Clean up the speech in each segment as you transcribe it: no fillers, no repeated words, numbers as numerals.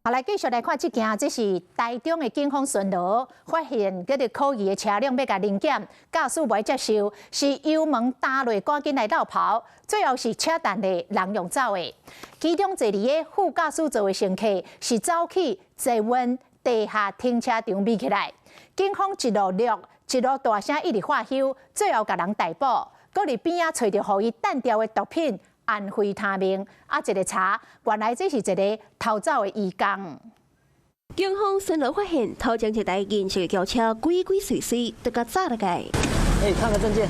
好，來繼續來看這件，這是台中的警方巡邏，發現這个可疑的車輛欲共臨檢，駕駛袂接受，是油門踏落，趕緊來落跑，最後是車彈的人用走的。其中坐佇个副駕駛座的乘客是走去捷運地下停車場匿起來，警方一路掠，一路大聲一直喝囂，最後共人逮捕，閣佇邊仔揣著予伊彈掉的毒品。安非他命，啊！一个查，原來這是一个逃走的移工。警方巡邏發現，頭前一台銀色的轎車鬼鬼祟祟，都共紮落來。欸，看個證件。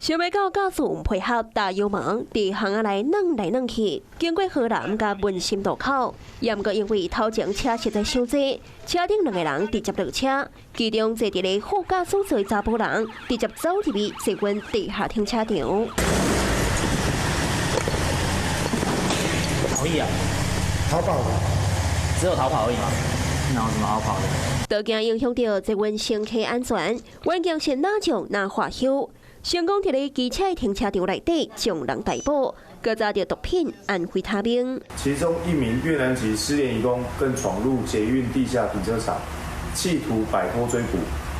想袂到駕駛毋配合，踏油門，佇巷仔內轉來轉去，經過河南佮文心路口，也毋過因為頭前車實在傷濟，車頂兩个人直接落車，其中坐佇咧副駕駛座的查埔人直接走入去捷運地下停車場。逃逸啊！逃跑的，只有逃跑而已嗎？哪有什麼好跑的？都驚影響著捷運乘客安全，環境是哪種哪喝囂，成功佇咧機車停車場內底將人逮捕，閣查著毒品安非他命。其中一名越南籍失聯移工更闖入捷運地下停車場，企圖擺脫追捕，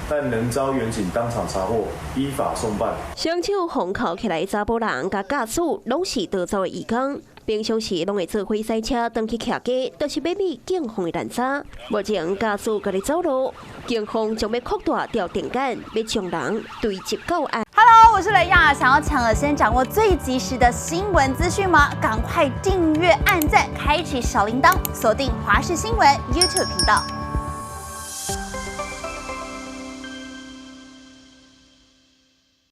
但仍遭員警當場查獲，依法送辦。雙手封銬起來，查埔人佮駕駛攏是逃走的移工。平常時攏會做伙駛車轉去徛家，都是欲避警方的攔查。目前駕駛家己走路，警方將欲擴大調定點，欲將人追緝到案。 Hello，我是雷亞，想要搶了先掌握最及時的新聞資訊嗎？趕快訂閱、按讚、開啟小鈴鐺，鎖定華視新聞 YouTube 頻道。